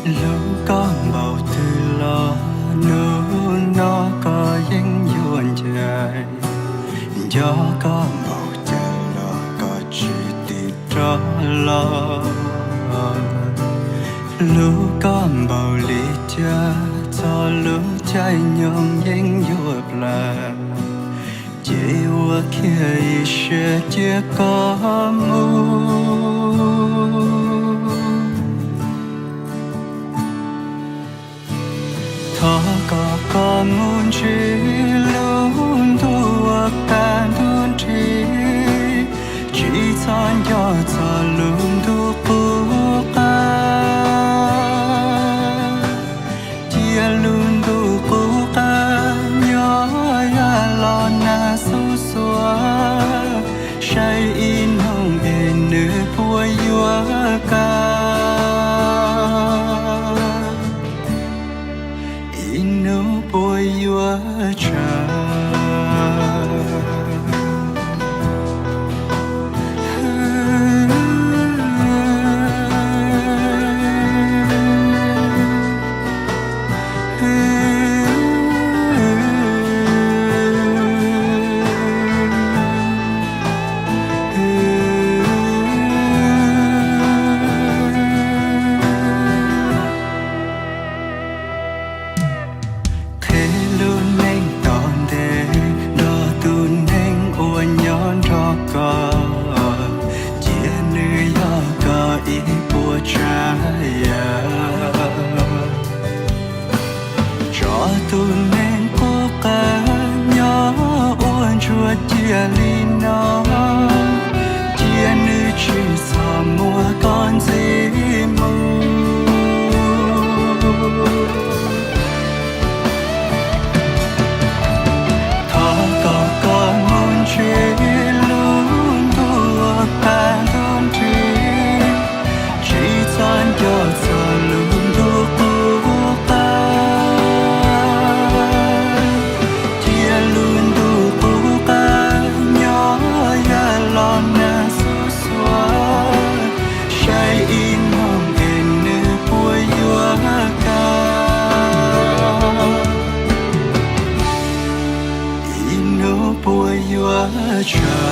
Hlub koj npaum twg los hnub no koj yeej yuav ncaim. Nco koj npaum cas los koj tsis tim rov los. Hlub koj npaum li cas txog lub caij nyoog yeej yuav plaws. Ces ua kiag ib siab cia koj mus. Thov kom koj mus ntsib lub ntuj uas qab ntuj nrig, tsis txhob nco txog lub ntuj qub qab. Cia lub ntuj qub qab nyob yam los nag xuab xuav, saib ib hnub es nws puas yuav kam, ib hnub puas yuav tsawg. Qhia lub neej tom ntej nrog tus neeg uas nyob nrog koj, cia nws yog koj ib puas tsav yam. Tso tus neeg qub qab nyob ua ntsuag cia li no, cia nws tsis txhob muab koj ntxiv mus. Thov kom koj mus ntsib lub ntuj uas qab ntuj nrig, tsis txhob nco txog lub ntuj qub qab. Cia lub ntuj qub qab nyob yam los nag xuab xuav, saib ib hnub es nws puas yuav kam, ib hnub puas yuav tsawg.